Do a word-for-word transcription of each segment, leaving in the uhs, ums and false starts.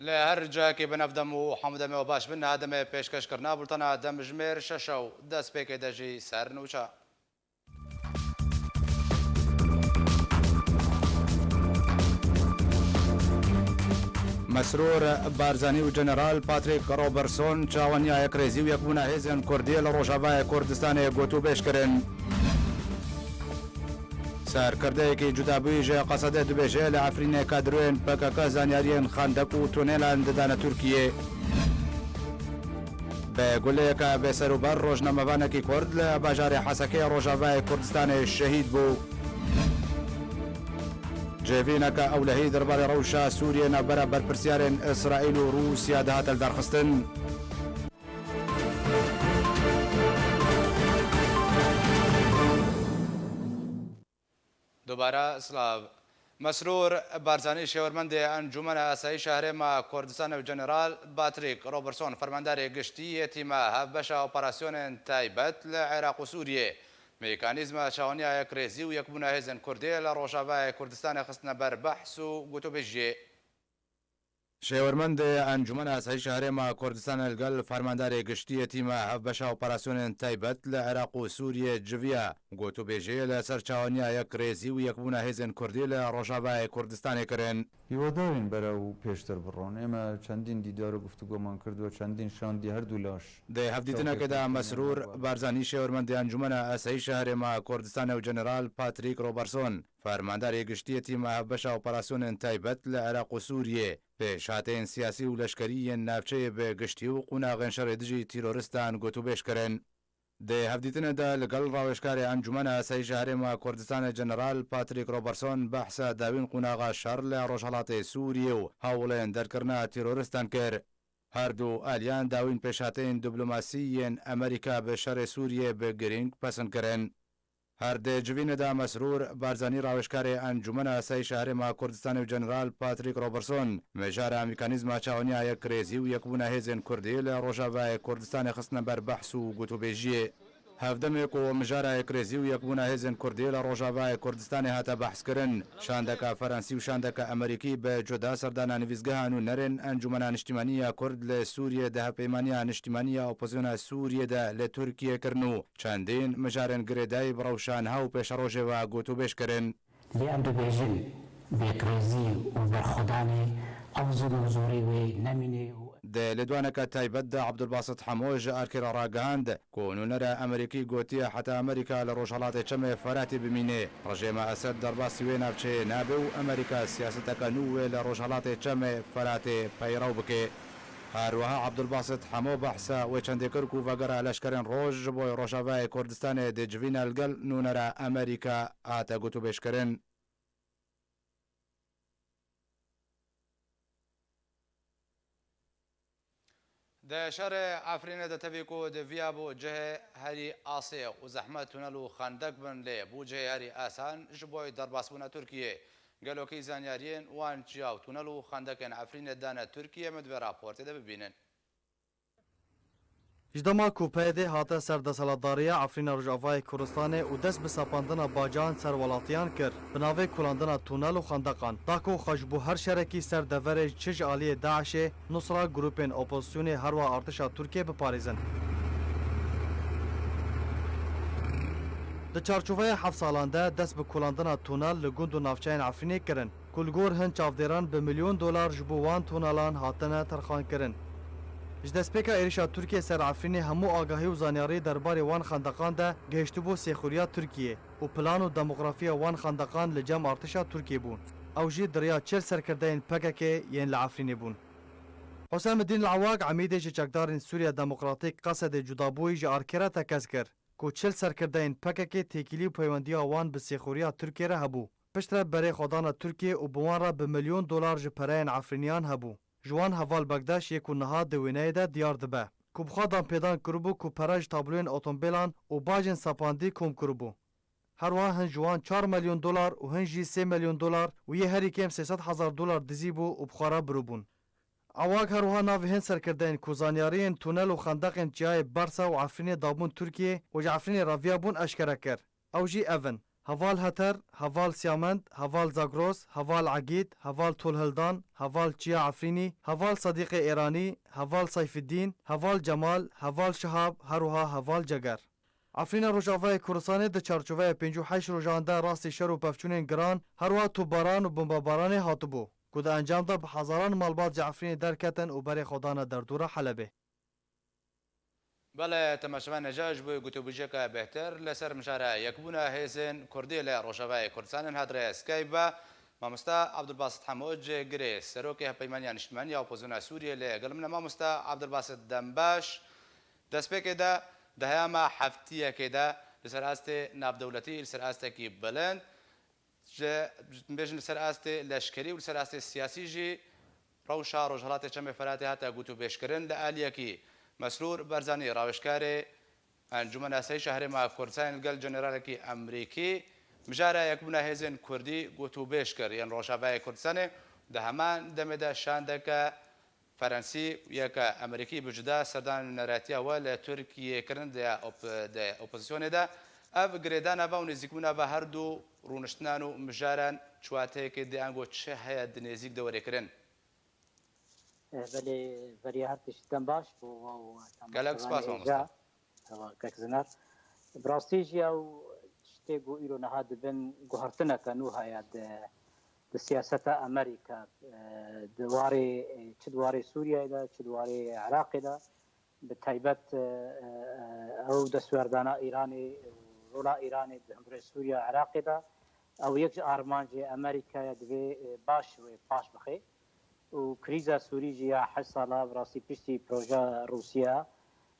Her cihekî bin ev dem û hemû demê we baş bin. Niha demê pêşkêşkirina bultena demjimêr şeş e û destpêkê de jî ser nûçe. Mesrûr Barzanî û General Patrick Robertson çawaniya yekrêzî û yekbûna hêzên Kurdî li Rojavayê Kurdistanê gotûbêj kirin. Serkirdeyekî cudabûyî ji Qesedê dibêje, li Efrînê kadroyên P K K zanyariyên xendek û tunelan didane Tirkiyê. Bi guleyeke bêserûber rojnamevanekî Kurd li bajarê Hesekê Rojavayê Kurdistanê şehîd bû. Civîneke ewlehî derbarê rewşa Sûriyê navbera berpirsiyarên Îsraîl û Rûsya dihate lidarxistin. Dubare silav. Mesrûr Barzanî, şêwirmendê Encûmena Asayîşa Herêma Kurdistanê û General Patrick Robertson, fermandarê giştî yê tîma hevbeşa operasyonên taybet li Iraq û Sûriyê, mekanîzma çawaniya yekrêzî û yekbûna hêzên Kurdî li Rojavayê Kurdistanê xistine ber behs û gotûbêjiyê. Şêwirmendê Encûmena Asayîşa Herêma Kurdistanê li gel Fermandarê Giştî yê Tîma Hevbeşa Operasyonên Taybet li Iraq û Sûriyê civiya gotûbêjiyê li ser çawaniya yekrêzî û yekbûna hêzên Kurdî li Rojavayê Kurdistanê kirin. Hîwadarên berew pêştir biron. Ême çendîn dîdar û guftûgoman kir û çendîn şandî her du laş. Di hevdîtinekê de Mesrûr Barzanî, şêwirmendê Encûmena Asayîşa Herêma Kurdistanê û General Patrick Robertson, Fermandarê Giştî yê Tîma Hevbeşa Operasyonên Taybet li Iraq û Sûriyê, pêşhateyên siyasî û leşkerî yên navçeyê bi giştî û qûnaxên şerê dijî tîroristan gotûbêj kirin. Di hevdîtinê de li gel rawêjkarê Encûmena Asayîşa Herêma Kurdistanê General Patrick Robertson behsa dawîn qûnaxa şer li Rojhelatê Sûriyê û hewlên derkirina tîroristan kir. Her du aliyan dawîn pêşhateyên diplomasî yên Amerîka bi şerê Sûriyê bi girîng pesend kirin. Her di civînê de Mesrûr Barzanî, rawêjkarê Encûmena Asayîşa Herêma Kurdistanê û General Patrick Robertson, mijara mekanîzma çawaniya yekrêzî û yekbûna hêzên Kurdî li Rojavayê Kurdistanê xistine ber behs û gotûbêjiyê. Hevdemê ku mijara yekrêzî û yekbûna hêzên Kurdî li Rojavayê Kurdistanê hate behskirin, şandeka Ferensî û şandeka Amerîkî bi cuda serdana nivîsgeha nûnerên Encûmena Niştîmanî ya Kurd li Sûriyê di Hevpeymaniya Niştîmanî ya Opozisyona Sûriyê de li Tirkiyê kirin û çendîn mijarên girêdayî bi rewşa niha û pêşerojê ve gotûbêj kirin. Lê em dibêjin, bêkrêzî û berxwedanê ew zilm û zorê wê nemîne û Di lêdwaneke taybet de Abdulbasit Hemo ji Arkê re ragihand ku nûnera Amerîkî gotiye heta Amerîka li Rojhelatê Çemê Feratê bimîne, rejêma Esed derbasî wê navçeyê nabe û Amerîka siyaseteke nû wê li Rojhelatê Çemê Feratê peyrew bike. Her wiha Abdulbasit Hemo behsa wê çendê kir ku vegera leşkerên Roj ji bo Rojavayê Kurdistanê di civîna li gel nûnera Amerîka hate gotûbêjkirin. Di şerê Efrînê de tevî ku di viya bû cihê herî asê û zehmet tunel û xendek bin, lê bû cihê herî asan ji bo derbasbûna Tirkiyê. Gelo kî zanyariyên wan çiya û tunel û xendekên Efrînê dane Tirkiyê, em ê di vê raportê de bibînin. Ji dema ku P Y D hate ser desthilatdariya Efrîna Rojavayê Kurdistanê û dest bi sepandina bacan ser welatiyan kir, bi navê kulandina tunel û xendeqan, da ku xwe ji bo her şerekî ser deverê çi ji aliyê DAIŞê, Nusra, grûpên opozisyonê herwa artişa Tirkiyê biparêzin. Di çarçoveya heft salan de dest bi kulandina tunel li gund û navçeyên Efrînê kirin. Ku li gor hin çavdêran bi milyon dolar ji bo wan tunelan hatine terxankirin. Ji destpêka êrişa Tirkiyê ser Efrînê hemû agahî û zanyarî derbarê wan xendeqan de gihiştibû sêxuriya Tirkiyê û plan û demografiya wan xendeqan li cem artişa Tirkiyê bûn. Ew jî di riya çil serkirdeyên P K K yên li Efrînê bûn. Husemidîn El Awag, emîdê ji çekdarên Sûriya Demokratîk Qesedê cudabûyî ji Arkê re tekez kir. Ku çil serkirdeyên P K K têkilî û peywendiya wan bi sêxuriya Tirkiyê re hebû. Piştre berê xwedana Tirkiyê û bi wan re bi milyon dolar ji pereyên Efrîniyan hebû. Ji wan heval Bekdaş yê ku niha di wêneyê de diyar dibe, ku bi xwe danpêdan kiribû ku pere ji tabloyên otomobîlan û bajên sepandî kom kiribû. Her wiha hin ji wan çar milyon dolar û hin jî sê milyon dolar û yê herî kêm sê sed hezar dolar dizî bû û bi xwe re birûbûn. Awag her wiha navê hin serkirdeyên ku zanyariyên tunel û xendeqên çiyayê Bersa û Efrînê dabûn Tirkiyê û ji Efrînê reviyabûn eşkere kir. Ew jî ev in: Heval Heter, Heval Siyamend, Heval Zagros, Heval Egîd, Heval Tolhildan, Heval Çiya Efrînî, Heval Sedîqê Êranî, Heval Seyfiddîn, Heval Cemal, Heval Şihab, her wiha Heval Ceger. Efrîna Rojavayê Kurdistanê di çarçoveya pêncî û heşt rojan de rastî şer û pevçûnên giran, her wiha topbaran û bombebaranê hatibû, ku di encam de bi hezaran malbat ji Efrînê derketin û berê xwe dane derdora Helebê. Belê, temaşevanê hêja, ji bo gotûbêjeke bêhtir li ser mijara yekbûna hêzên Kurdî li Rojavayê Kurdistanê li hev rê Skype ve mamosta Abdulbasit Hemo Cêgirê, serokê Hevpeymaniya Niştimanî ya Opozisyona Sûriyê, li gel min e. Mamosta Abdulbasit, dem baş. Destpêkê de, di heyama heftiyekê de li ser astê navdewletî, li ser astekî bilind, ji, bêjin li ser astê leşkerî û li ser astê siyasî jî rewşa Rojhilatê Çemê Feratê hate gotûbêjkirin. Li aliyekî Mesrûr Barzanî, rawêjkarê Encûmena Seyşa Herêma Kurdistanê, li gel jeneralekî Amerîkî mijara yekbûna hêzên Kurdî gotûbêj kir yên Rojavayê Kurdistanê. Di heman demê de şandeke Ferensî û yeke Amerîkî bi cuda serdana nûneratiya we li Tirkiyê kirin di op-, di opozisyonê de. Ev girêdana ve û nêzîkbûna ve her du rûniştinan û mijaran çi wateyekê dê, ango çi heye di nêzîk de were kirin? Eh, belê, beriya her tiştî dem baş bo we û Gelek spas, temaşevanê hêja. Mamosta. Ewa, kek Zinar. Bi rastî jî ew tiştê ku îro niha dibin guhertineke nû heye di, di siyaseta Amerîka, e, di warê, e, çi di warê Sûriyeyê de, çi di warê Iraqê de, bi taybet, e, e, e, ew destwerdana Îranê, rola Îranê di hundirê Sûriya Iraqê de, ew yek ji armancê Amerîkaya divê, e, baş wê paş bixe. Û krîza Sûrî jî ya heşt sala bi rastî piştî projeya Rûsya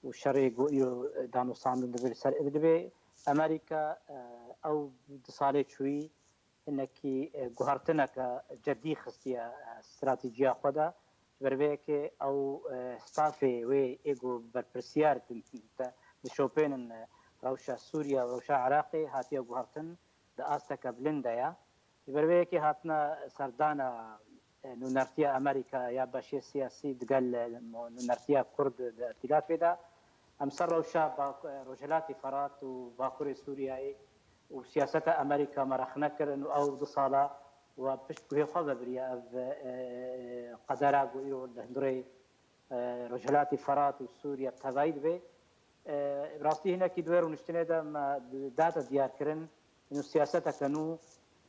û şerê ku îro danûstandin dibe li ser Idlibê, Amerîka, e, ew du salê çûyî hinekî, e, guhertineke cedî xistiye, e, stratejîya xwe de. Ji ber vê yekê ew, e, stafê wê ê ku berpirsiyar dişopênin, e, rewşa Sûriye û rewşa Iraqê hatiye guhertin, di asteke bilind de ye. Ji ber vê yekê hatine serdana, e, nûnertiya Amerîka ya beşê siyasî digel, e, mo-, nûnertiya Kurd di îtîlafê de. Em ser rewşa bak-, e, Rojhilatê Ferat û Bakurê Sûriyeyê û siyaseta Amerîka me rexne kirin û ew du sala we pişt guhê xwe vebiriye ev, e, qedera ku îro li hundirê, e, Rojhilatê Ferat û Sûriye bi tevayî dibe. E, bi rastî hinekî di wê rûniştinê de me date diyarkirin, û siyaseteke nû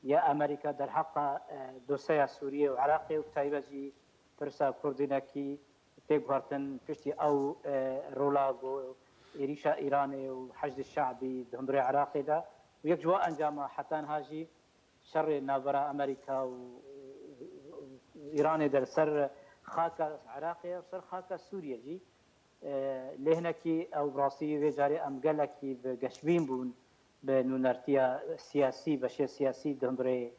ya Amerîka derheqa, e, dosyeya Sûriyê û Iraqê û bi taybet jî pirsa Kurdînekî tê guhertin piştî ew, e, rola ku êrîşa Îranê û Heşdê Şe'bî di hundirê Iraqê de û yek ji wan encama heta niha jî şerê navbera Amerîka û Îranê de li ser xaka Iraqê ya, li ser xaka Sûriyê jî, e, lê hinekî ew bi rastî vê carê em gelekî bi geşbîn bûn bi nûnertiya siyasî, beşê siyasî di hundirê,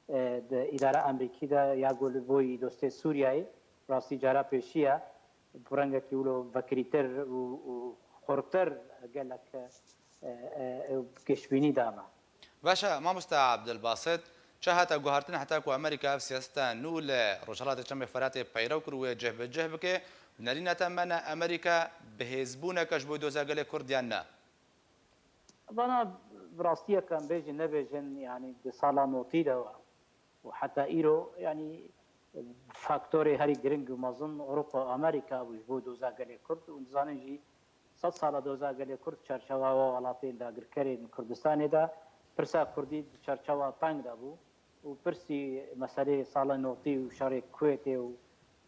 e, di îdara Amerîkî de ya ku li boyî dostê Sûriyeyê rastî cara pêşî ye. Bi rengekî wilo vekirîtir û, û xurtir gelek, e, e, e, geşbînî dame. Baş e, mamosta Abdulbasit, çi hate guhertin heta ku Amerîka ev siyaseta nû li Rojhilatê Çemê Feratê peyrew kir û wê cih bi cih bike? Nerîna te me ne Amerîka bi hêzbûneke ji bo doza gelê Kurd yan ne? Vana bi rastiyeke em bêjin nebêjin, yanî di sala notî de û heta îro, yanî faktorê herî giring û mezin Ewropa û Amerîka bû ji bo doza gelê Kurd û dizanin jî sed sala doza gelê Kurd çarçewa welatên dagirkerên Kurdistanê de pirsa Kurdî di çarçewa teng de bû û pirsî meselê sala notî û şerê Kuwêtê û,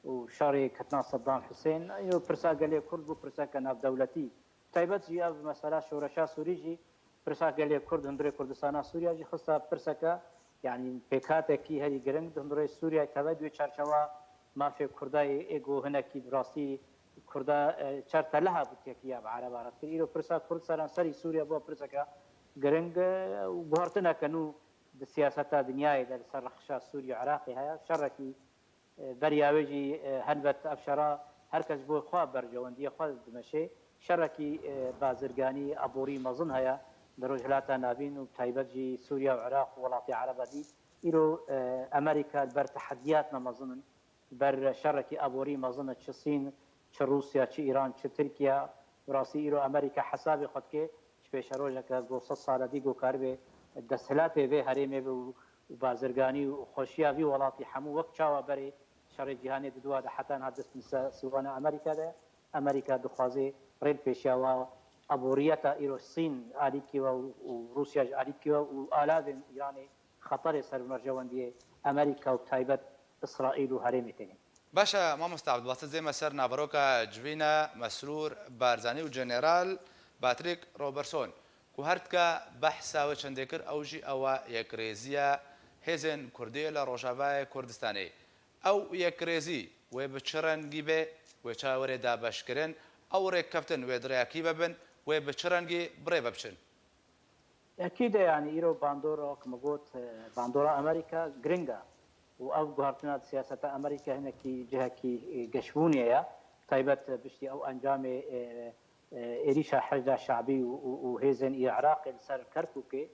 û şerê ketina Seddam Husên, îro pirsa gelê Kurd bû pirseke navdewletî. Taybet jî ev mesela şoreşa Sûrî jî pirsa gelê Kurd hundirê Kurdistana Sûriya jî xista pirseke, yanî pêkhatekî herî giring di hundirê Sûriyayê tevayî di wê çarçewa mafê Kurda yê ê ku hinekî bi rastî Kurda, e, çer teleha bû tekiya bi Ereba re dikir. Îro pirsa Kurd seranserî Sûriye bû pirseke giring, e, û guhertineke nû di siyaseta dinyayê de li ser rexşa Sûriye û Iraqê heye. Şerekî E, beriya wê jî, e, helbet ev şera her kes ji bo xwe berjewendiyê xwe dimeşê. Şerekî, e, bazirganî, aborî mezin heye li Rojhilata Navîn û bi taybet jî Sûriye û Iraq û welatê Ereba dî. Îro, e, Amerîka li ber tehediyatna mezin in. Li ber şerekî aborî mezin e, çi Sîn, çi Rûsya, çi Îran, çi Tirkiye. Bi rastî îro Amerîka hesabê xwe dike, ji pêşerojeke ku sed sale dî ku karibe desthilatê vê herêmê be û, û bazirganî û xweşiya vî welatî hemû wek çawa berê şerê cîhanê diduwa de heta niha dest li ser sîwana Amerîka de. Amerîka dixwaze rê li pêşiya wa aboriyeta îro Sîn alîkî we û, û Rûsya ji alîkî we û alavên Îranê xeterê ser berjewendiyê Amerîka û bi taybet Îsraîl û herêmê têne. Baş e, mamosta Abdulbasit, zême ser naveroka civîna Mesrûr Barzanî û General Patrick Robertson, ku her dika behsa wê çendê kir, ew jî ew e yekrêziya hêzên Kurdî li Rojavayê Kurdistanê. Ew yekrêzî wê bi çi rengî be, wê çawa were dabeşkirin, ew rêkkeftin wê di rêya kî ve bin, wê bi çi rengî bi rê ve biçin? Ekîd e, yanî îro bandora, wek min got, e, bandora Amerîka giring e û ev guhertina di siyaseta Amerîka hinekî cihekî, e, geşbûnê ye. Taybet, e, piştî ew encamê, e, e, êrîşa Heşda Şabî û, û, û hêzên Iraqê li ser Kerkûkê,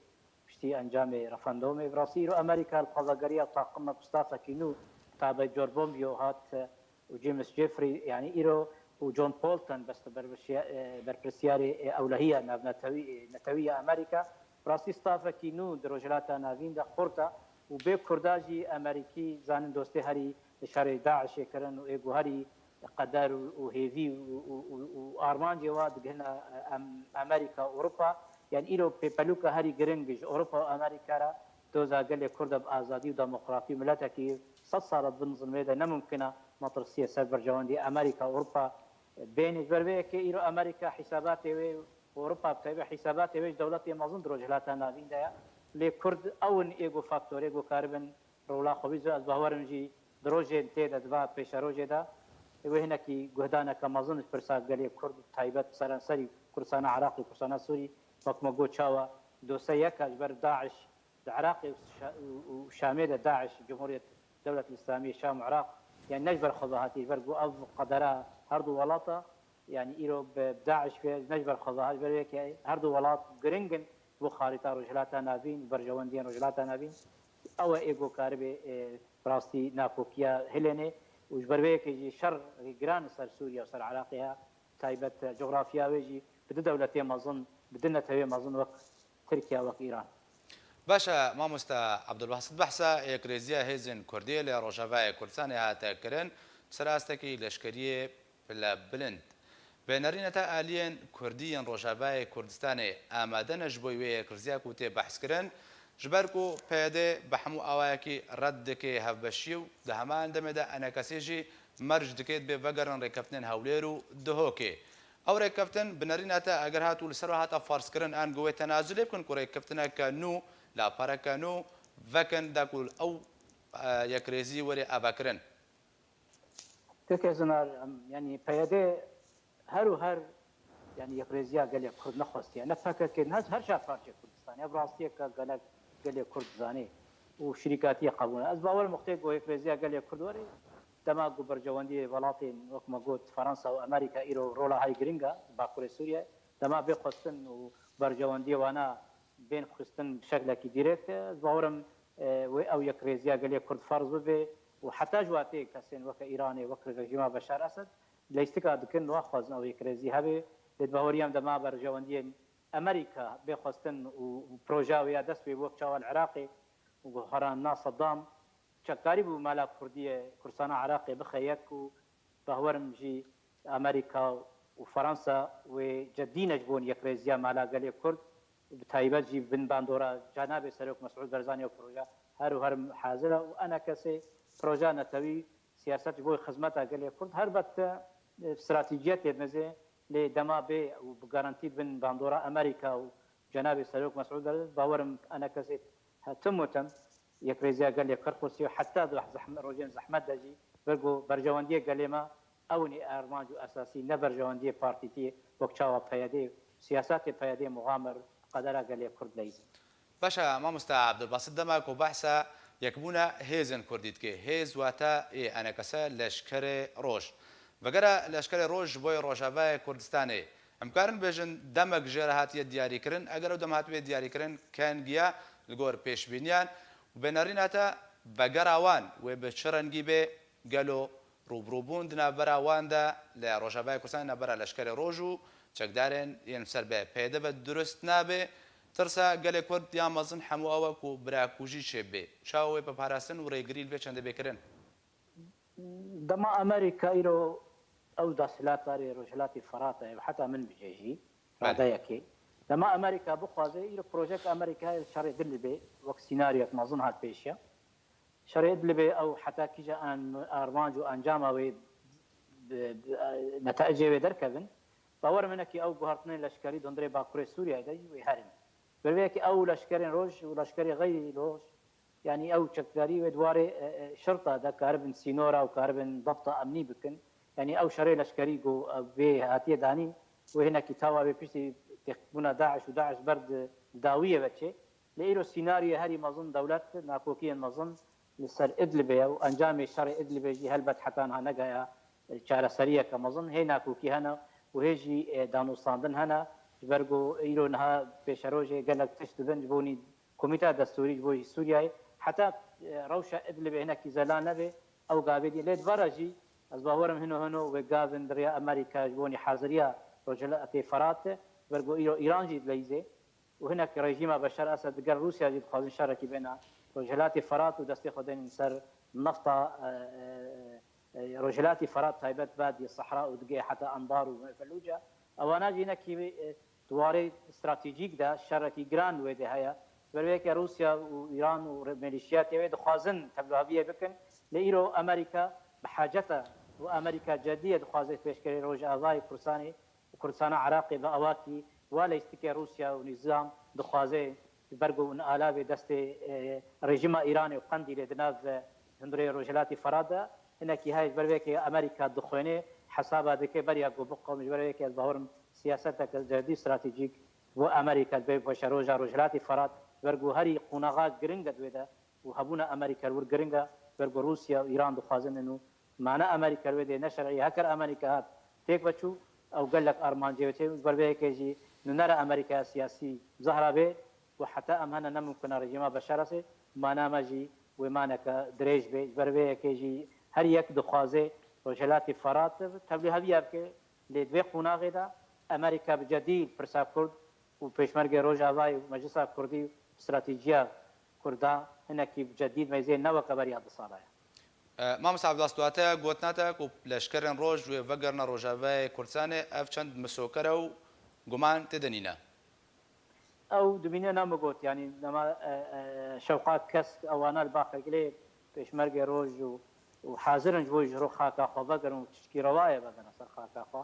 piştî encamê referandumê. Bi rastî îro Amerîka li xwezageriya taqim me bi stafekî nû, tabe George Pompeo hat, e, û James Jeffrey, yanî îro û John Bolton, bes berpirsiya-, e, berpirsiyarê, e, ewlehiya navnetewî, e, netewî ya Amerîka. Bi rastî stafekî nû di Rojhilata Navîn de xurt e û bê Kurda jî Amerîkî zanin dostê herî li şerê DAIŞê kirin û ê ku herî qeder û, û hêvî û, û, û, û armancê wa digihine, e, em-, Amerîka, Ewropa. Yanî îro pêpelûka herî giring ji Ewropa û Amerîka re doza gelê Kurd e bi azadî û demokratî û miletekî sed sal e bin zilmê de ne mimkin e metirsiyê ser berjewendî Amerîka, Ewropa bêne. Ji ber vê yekê îro Amerîka hîsabatê wê, Ewropa bi taybet hîsabatê wê ji dewletê mezin di Rojhilata Navîn de ye. Lê Kurd ew in ê ku faktorê ku karibin rola xwe bîzo. Ez bawer im jî di rojên tê de, di va pêşerojê de, wê hinekî guhdaneke mezin ji pirsa gelê Kurd, taybet seranserî Kurdistana Iraqê û Kurdistana Sûrî, wek me got, çawa dose yek e ji ber DAIŞ di Iraqê û Şa-, û, û Şamê de DAIŞ, Cumhuriyet Dewlet Îslamî Şam û Iraq, yanî ne ji ber xwe ve hatiye, ji ber ku ev qedera her du welata, yanî îro bi DAIŞ ve ne ji ber xwe ve hat, ji ber wê yekê her du welat giring in bo xarîta Rojhilata Navîn, berjewendiyên Rojhilata Navîn. Ew e ê ku karibê, e, bi rastî nakokiya hilênê û ji ber vê yekê jî şer giran li ser Sûriye û ser Iraqê heye, taybet, e, cografya wê jî bi du dewletê mezin, bi du netewê mezin wek Tirkiye, wek Îran. Baş e, mamosta Abdulbasit, behsa yekrêziya hêzên Kurdî li Rojavayê Kurdistanê hate kirin, ser astekî leşkeriyê pile bilind. Bi nerîneta aliyên Kurdî yên Rojavayê Kurdistanê amade ne ji bo wê yekrêziya ku tê behs kirin, ji ber ku P Y D bi hemû awayekî red dike hevbeşiyê û di heman demê de enekesê jî merc dike dibê vegerin rêkeftinên Hewlêr û Duhokê. Ew rêkeftin bi nerîna te eger hat û li ser we hate ferzkirin, ango wê tenazulê bikin ku rêkeftineke nû, lapereke nû vekin da ku ew, e, yekrêzî were avekirin. Keke Zinar, em, yanî P Y D her û her, yanî yekrêziya gelê Kurd nexwestiye. Ne P K K, ne her çar parçeyê Kurdistanê. Ev rastiyeke gelek gelê Kurd dizanê û şirîkatiyê qebûl e. Ez bawer im wextê ku yekrêziya gelê Kurd were, dema ku berjewendiyê welatên wek me got Fransa û Amerîka îro rola herî giring e Bakurê Sûriye, dema bê xwestin û berjewendiyê wana bên xistin bi şeklekî dîrekt, ez bawer im, e, wê ew yekrêziya gelê Kurd ferz bibe û heta ji watê kesên weke Îranê, wek rejîma Beşar Esed, leyistika dikin, naxwazin ew yekrêzî hebe. Lê di baweriyê em dema berjewendiyên Amerîka bê xwestin û, û proja wê ya dest pê bû, wek çawa li Iraqê û guherandina Seddam, çekdarî bû mala Kurdî ye Kurdistana Iraqê bixe yek û bawer im jî Amerîka û Fransa wê cedî ne ji bo yekrêziya mala gelê Kurd, bi taybet jî bin bandora cenabê Serok Mesûd Barzanî ew proje her û her hazir e û enekesê proja netewî siyaset ji bo xizmeta gelê Kurd helbet, e, stratejiyetê mezê, lê dema bê û bi garantî bin bandora Amerîka û cenabê Serok Mesûd Barzanî, bawer im enekesê he-, tim û tim yekrêziya gelê Kurd xwestiye û heta di zehme-, rojên zehmet de jî, vir ku berjewendiyê gelê me ew in ê armanc û esasî, ne berjewendiyê partîtiyê wek çawa P Y D, siyasetê P Y D muxamir qedera gelê Kurd leyîzin. Baş e, mamosta Abdulbasit, dema ku behsa yekbûna hêzên Kurdî dike, hêz wate ê enekese leşkerê roj. Vegera leşkerê roj ji bo Rojavayê Kurdistanê, em karin bêjin demek jê re hatiye diyarîkirin, eger ew dem hatibê diyarîkirin, kengiya li gor pêşbîniyan û bênerîna te vegera wan wê bi çi rengî bê, gelo rûbirûbûn di navbera wan de li Rojavayê Kurdistanê navbera leşkerê roj û çekdarên yên li ser bi P Y D ve dirust nabe? Tirsa gelê Kurd ya mezin hemû ew e ku birakujî çêbibe. Çawa wê biparastin û rêgirî li vê çendê bê kirin? Dema Amerîka îro ew desthilatdarê Rojhilatê Firat e, heta min bicê jî, Belê. Radeyekê. Dema Amerîka bixwaze, îro projeyeke Amerîkayê li şerê Idlibê wek sînaryek mezin hat pêşiya. Şerê Idlibê ew heta kîja an-, armanc û encama wê bi, bi, netaicê wê derkevin. Bawer min e ku ew guhertinên leşkerî di hundirê Bakurê Sûriyeyê de jî wê herin. Ber vê yekê ew leşkerên roj û leşkerê xeyrî roj, yanî ew çekdarî wê di warê, e, e, şirta de karibin sînora û karibin debta emnî bikin. Yanî ew şerê leşkerî ku, e, vê hatiye danîn, wê hinekî tawa wê piştî têkbûna DAIŞ û DAIŞ ber di dawiyê ve çê. Lê îro sînaryoyê herî mezin dewlet, nakokiyên mezin li ser Idlibê ye û encamê şerê Idlibê jî helbet heta niha negaya çareseriyeke mezin. Hê nakokî hene û hê jî, e, danûstandin hene. Ji ber ku îro niha pêşerojê gelek tişt dibin ji bo nî Komîteya Destûrî ji bo Sûriyeyê. Heta, e, rewşa Idlibê hinekî zelal nebe, ew gavê dî. Lê di vera jî ez bawer im hino hino wê gavin di riya Amerîka ji bo nî haziriya Rojhilatê Firat e. Ji ber ku îro Îran jî dileyîzê. û hinek rejîma Beşar Esed digel Rûsya jî dixwazin şerekî bêne Rojhilatê Firat û destê xwe denin ser nefta, e, e, e, Rojhilatê Firat taybet Badiyê Sehra û digê heta Enbar û Felûce. Ewana jî hinekî, e, di warê stratejîk de şerekî giran wê de heye. Ji ber wê yekê Rûsya û Îran û re-, milîşiyatê wê dixwazin tevliheviyê bikin. Lê îro Amerîka bi hacet e û Amerîka cedî ye dixwaze pêşkerê Rojavayê Kurdistanê û Kurdistana Iraqê bi awakî wa leyîstikê Rûsya û nîzam dixwaze ji ber ku hûn alavê destê, e, rejîma Îranê û Qendîlê di nav, e, hundirê Rojhilatê Firat de hinekî heye ji ber vê yekê Amerîka dixwêne hesaba dike beriya ku biqewim ji ber vê yekê ez bawer im siyaseteke cedî stratejîk bo Amerîka dibê paşeroja Rojhilatê Firat ji ber ku herî qonaxa giring e di wê de û hebûna Amerîka li wir giring e ji ber ku Rûsya û Îran dixwazin û Mane Amerîka li wê dê ne şer'î ye. Heker Amerîka hat têk ve çû, ew gelek armancê wê tê. Ji ber vê yekê jî nûnera Amerîkaya siyasî zehra bê û heta em hene ne mimkun e rejîma Beşar Esed, mana me jî wê maneke dirêj bê. Ji ber vê yekê jî her yek dixwaze Rojhilatê Firat tevlîheviya bike. Lê di vê qonaxê de Amerîka bi cedî pirsa Kurd û Pêşmergê Rojavayê û Meclisa Kurdî û stratejiya Kurda hinekî bi cedî meyzê ne weke beriya du sala ye. E, Mamosta Abdulbasit, wate gotina te ku leşkerên roj wê vegerine Rojavayê Kurdistanê, ev çend misoker e û guman tê de nîne. Ew dimîne ne min got, yanî dema, e, e, Şewqat Kesk ewana li Baxegilê Pêşmergê roj û, û hazir in ji bo ji ro xaka xwe vegerin û tiştkî rewa ye vegere ser xaka xwe.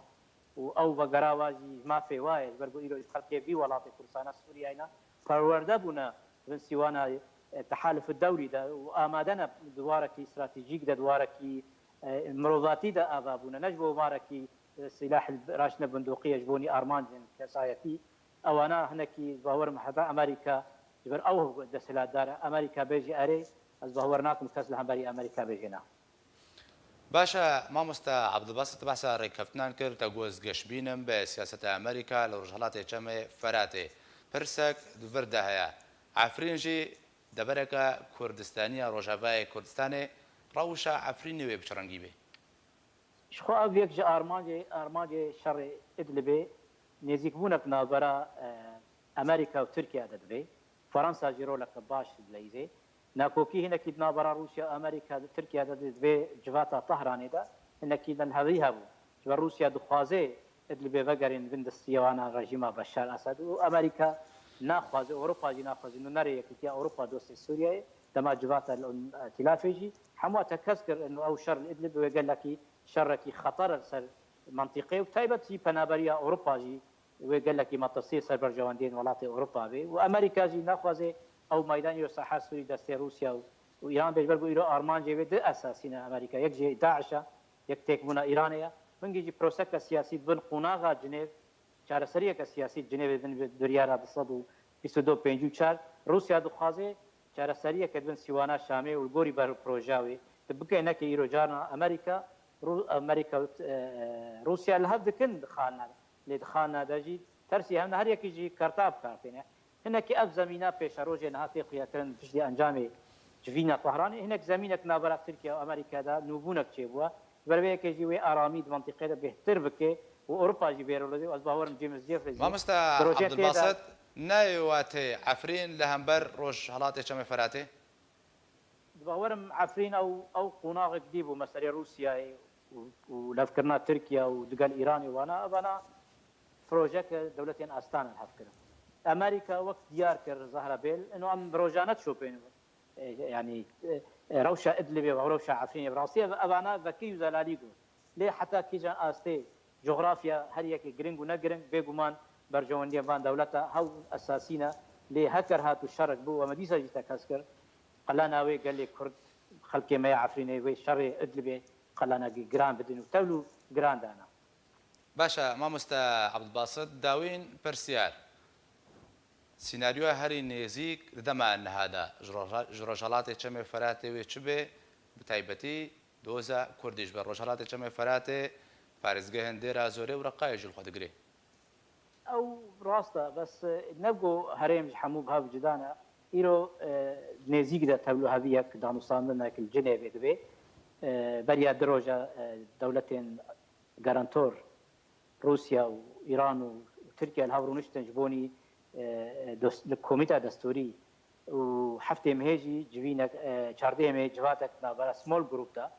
Û ew vegera wa jî ji mafê wa ye, ji ber ku îro ji xelkê vî welatê Kurdistana Sûriyeyê ne perwerde bûne di bin sîwana, e, Tehaluf Dewlî de û amade ne di warekî stratejîk de, di warekî, e, mirovatî de ava bûne. Ne ji bo warekî, e, sîlah raştine bindoqiyê ji bo nî armancên kesayetî. Ewana hinekî bawer im heta Amerîka ji ber ew desthilatdar e. Amerîka bêjî erê, ez bawer nakim kes li hemberî Amerîka bêjê na. Baş e, mamoste Abdulbasit, tu behsa rêkeftinan kir, te got ez geşbîn im bi siyaseta Amerîka li Rojhilatê Çemê Feratê. Pirsek di vir de heye. Efrîn jî devereke Kurdistanî ye, Rojavayê Kurdistanê. Rewşa Efrînê wê bi çi rengî bê? Ji xwe ev yek ji armancê, armancê şerê Idlibê nêzîkbûnek navbera, e, Amerîka û Tirkiye de divê. Fransa jî roleke baş dileyîzê. Nakokî hinekî di navbera Rûsya û Amerîka, Tirkiye de divê civata Tehranê de hinekî din hevî hebû. Ji ber Rûsya dixwaze Idlibê vegerên bin destî wana rejîma Beşar Esed û Amerîka naxwaze, Ewropa jî naxwaze. Nûnerê Yekîtiya Ewropa dostê Sûriyeyê dema civata li Îtîlafê jî hemû tekez kir û ew şer li Idlib wê gelekî şerekî xeter li ser mentiqê û taybet jî penaberiya Ewropa jî wê gelekî metirsî ser berjewendiyên welatê Ewropa bê û Amerîka jî naxwaze ew meydanî û saha Sûrî destê Rûsya û, û Îran bê ji ber ku îro armancê wê du esasî ne Amerîka. Yek jî DAIŞ e, yek têkbûna Îranê ye. Hingî jî proseke siyasî di bin qonaxa Cinêv, çareseriyeke siyasî Cinêvê bin bi biryara du sed û bîst û du pêncî û çar. Rûsya dixwaze çareseriyeke di bin sîwana Şamê û li gorî ber proja wê. Tu bike neke îro carna Amerîka, Rû-, Amerîka û, e, Rûsya li hev dikin dixalne. Lê dixalne de jî tersî hevne her yekî jî kerta bi kar têne. Hinekî ev zemîna pêşerojê niha tê xuyakirin piştî encamê civîna Tehranê. Hinek zemînek navbera Tirkiye û Amerîka de nûbûnek çêbûye. Ji ber vê yekê jî wê aramî di mentiqê de bêhtir bike û Ewropa jî bêrolê. Ez bawer im James Jeffrey jî Mamoste di rojê tê de Abdulbasit, Nayê wateyê Efrîn li hember Rojhelatê Çemê Feratê? Di bawerim Efrîn ew, ew qonaxek dî bû meselê Rûsyayê û, û levkirina Tirkiye û digel Îranê wana, evana projeke dewletên Astana hev kirin. Amerîka wek diyar kir Zahra Bêl, ino em rojane dişopênin. E, yanî, e, e, rewşa Idlibê ve rewşa Efrînê, bi rastî ev, evana vekî û zelalî got. Lê heta kîjan astê cografya her yekê giring û ne giring, bêguman berjewendiyên van dewleta hew esasî ne. Lê heker hat û şerek bû, we me dîsa jî tekez kir, qelana wê gelê Kurd, xelkê me ya Efrînê wê şerê Idlibê qelana gi-, giran bidin û tevlû giran dana. Baş e, mamoste Abdulbasit, dawîn pirsyar. Sînaryoya herî nêzîk di dema niha de ji Roj-, ji Rojhelatê Çemê Feratê wê çi bê, bi taybetî doza Kurdî ji ber Rojhelatê Çemê Feratê, parêzgehên Dêra Zorê û Reqayê jî li xwe digirê. Ew rast e, bes, e, ne ku herêm ji hemû bi hev cuda ne. Îro, e, nêzîk de tevlûheviyek, danûstandinek li Cinêvê dibe. E, beriya du roja, e, dewletên garantor, Rûsya û Îran û Tirkiye li hev rûniştin ji bonî, e, e, dost-, li komîta destûrî û heftê mehê jî civînek, e, çardehê mehê civatek navbera small group de